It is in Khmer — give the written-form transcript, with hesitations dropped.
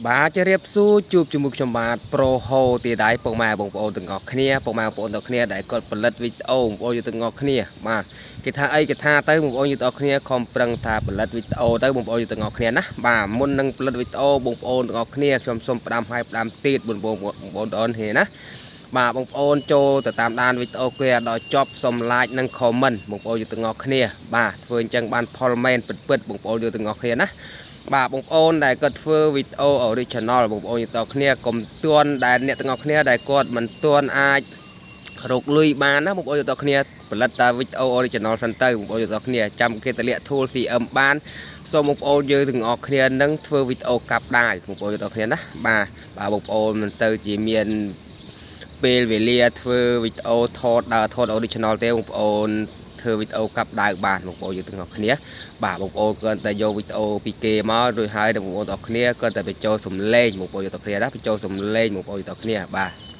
បាទជម្រាបសួរជួបជាមួយខ្ញុំបាទប្រូហូទីដៃពុកម៉ែបងប្អូនទាំងអស់គ្នាពុកម៉ែបងប្អូនទាំងអស់គ្នាដែលគាត់ផលិតវីដេអូបងប្អូនយើងទាំងអស់គ្នាបាទគេថាអីគេថាទៅបងប្អូនយើងទាំងអស់គ្នាខំប្រឹងថាផលិតវីដេអូទៅបងប្អូនយើងទាំងអស់គ្នាណាបាទមុននឹងផលិតវីដេអូបងប្អូនទាំងអស់គ្នាខ្ញុំសូមផ្ដាំឲ្យផ្ដាំទៀតបងប្អូនបងប្អូនទាំងអស់គ្នាណាបាទបងប្អូនចូលទៅតាមដានវីដេអូគេដល់ចប់សូម like និង comment បងប្អូនយើងទាំងអស់គ្នាបាទធ្វើអញ្ចឹងបានផលមែនពិតពិតៗបងប្អូនយើងទាំងអស់គ្នាណា បាទបងប្អូនដែលគាត់ធ្វើវីដេអូ original បងប្អូនយើងតគ្នាកុំទាន់ដែលអ្នកទាំងអស់គ្នាដែលគាត់មិនទាន់អាចរកលុយបានណាបងប្អូនយើងតគ្នាផលិតតែវីដេអូ original សិនទៅបងប្អូនយើងតគ្នាចាំគេតម្លាក់ tool CM បានសូមបងប្អូនយើងទាំងអស់គ្នានឹងធ្វើវីដេអូកាប់ដាវបងប្អូនយើងតគ្នាណាបាទបាទបងប្អូនមិនទៅជាមានពេលវេលាធ្វើវីដេអូថតដើរថត original ទេបងប្អូនធ្វើវីដេអូកាប់ដាវបានបងប្អូនយើងទាំងអស់គ្នា បាទបងប្អូនគ្រាន់តែយកវីដេអូពីគេមករួចហើយដល់បងប្អូនទាំងអស់គ្នាគ្រាន់តែបញ្ចូលសំឡេងបងប្អូនទាំងអស់គ្នាណាបញ្ចូលសំឡេងបងប្អូនទាំងអស់គ្នាបាទ